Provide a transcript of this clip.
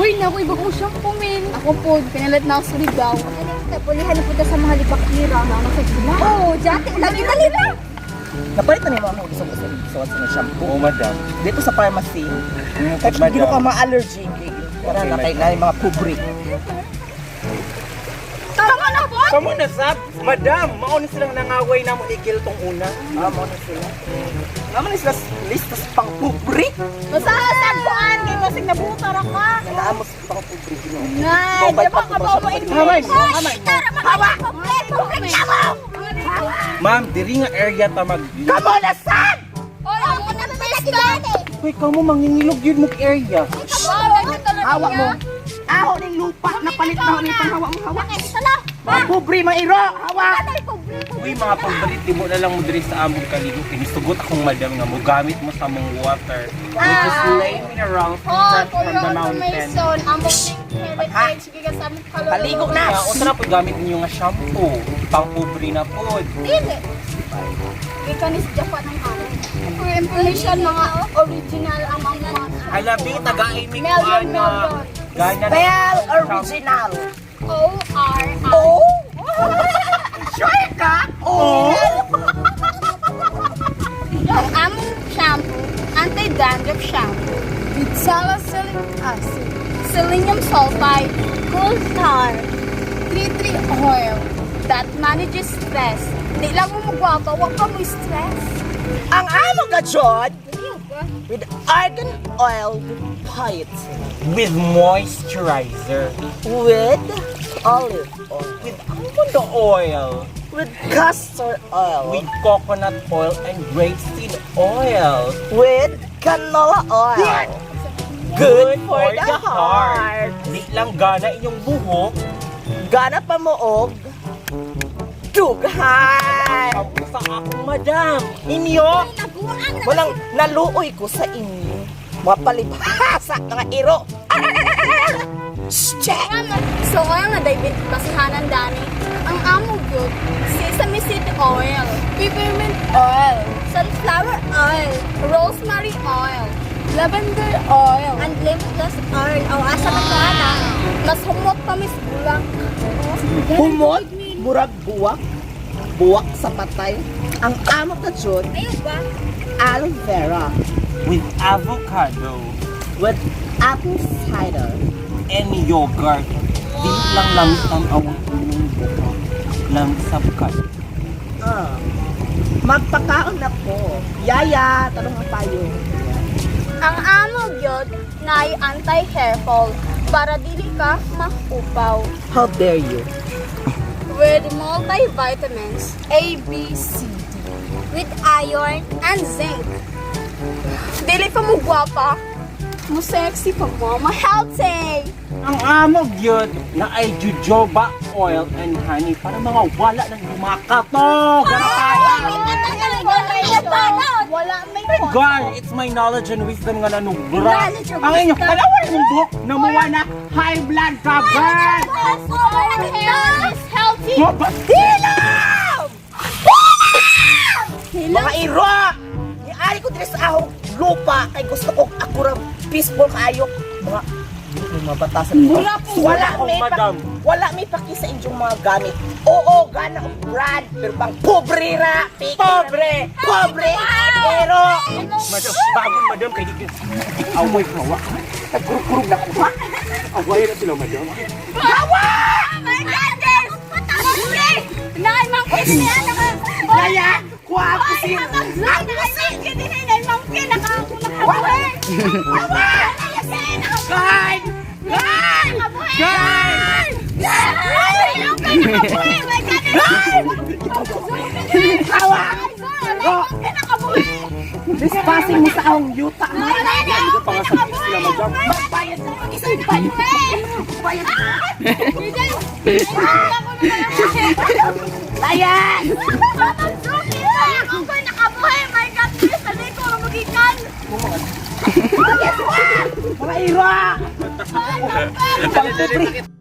Uy, naku, iba kong shampoo, min. Ako po, pinalit na ako sa ligaw. Pulihan na punta sa mga libakira. Oo, oh, dyan. Lagi dali na. Napalit na ni mama gusto ko sa sa sa shampoo. Oo, madam. Dito sa pharmacy. Kahit Madam. hindi ka ma-allergy. Para Okay, na kay na yung mga pobre. Tama na po. Kamu na sab, madam, mauna silang nangaway na mo ni Gil tong una. Ah, mo na sila. Naman na sila lista sa pang pobre. Basta sa kuan kay masig nabuta ra ka. Naamo sa pang pobre Ginoo. Nay, Mobile di ba pa ka po ba siya. mo Hamay, hamay. Hawa. Pobre, Ma'am, diri nga area ta mag. Kamo na sad! Oy, ang una pa lagi. Uy, kamo mangingilog yun mong area. Hawa mo. Aho ning lupa napalit na ni panghawa mo hawa. Ito na. Mga pobre mga iro, hawa. Uy, mga pagbalit, di mo na lang mo diri sa among kaligo. Kinisugot akong madam nga mo gamit mo sa among water, which is lay minerals Oh, fresh for from your the mountain. information, among heritage gikan sa among kaluluwa. Paligo na. Kaya usa na po gamit ninyo nga shampoo. Pang-pobre na po. Dili. Gikan is Japan ang amon. For information, mga original ang mga Alabi, taga-imig Million, million. Gana na. Spell original. O R I. O. Sure ka? O. Ang among shampoo, anti-dandruff shampoo with salicylic acid, selenium sulfide, coal tar, tree tree oil that manages stress. Di lang mo magwapa, wag ka mo stress. Ang amo ka, Jod, with argan oil with With moisturizer. with olive oil, With almond oil. with castor oil, With coconut oil and grapeseed oil. with canola oil. Good for the heart. Di lang gana inyong buhok. Gana pa mo og dughan. Ako sa akong madam. Inyo. Walang naluoy ko sa inyo. Mga palibhasa, mga iro. Shh! So kaya nga David, basihanan dani. Ang amo gyud, sesame seed oil, peppermint oil, sunflower oil, rosemary oil, lavender oil, and lemongrass oil. O asa ka to ana? Mas humot pa mis bulak. Humot, murag buwak, buwak sa patay. Ang amo ka, Jod, Ayaw ba? Aloe vera With avocado with apple cider. and yogurt. Di lang langit ang awang inyong buhok. Lang sabkat. Ah. Magpakaon na po. Yaya, tanong ang payo. Ang amo gyud nay anti-hair fall para dili ka makupaw. How dare you? With multivitamins A, B, C, D. With iron and zinc. Dili pa mo gwapa, mo sexy pa mo, ma healthy. Ang amo gyud na ay jojoba oil and honey para mga wala ng lumakato. Ganapaya. Wala may God, it's my knowledge and wisdom nga nanubra. Knowledge and Ang inyo, wisdom. tanawan mong buhok, namuha na high blood cover. Hair is healthy. Mo ba? Hilam! Mga iro! Niari ko diri sa ahong lupa kay gusto ko ako ra peaceful kaayo. Mga may mga batasan dito. Wala po. Wala Ako, may madam. Wala may paki sa inyong mga gamit. Oo, gana og brand, pero pang pobre ra. Piki. Pobre! Pobre! Pero Madam, bagon madam kay di away hawa. Nagkurog-kurog na ko ha. Away na sila madam. Hawa! My goodness! Nay, mangkin niya naka. Kaya, kuha ko si Ang pusit! Kini nay mangkin naka ako nakabuhi. Hawa! God! God! God! Hawa! Trespassing mo sa ahong yuta. Dito pa nga sa sila madam. Magbayad ka pag isang bayad. Bayad ka. Ayan! Mga ira! Pang pobre!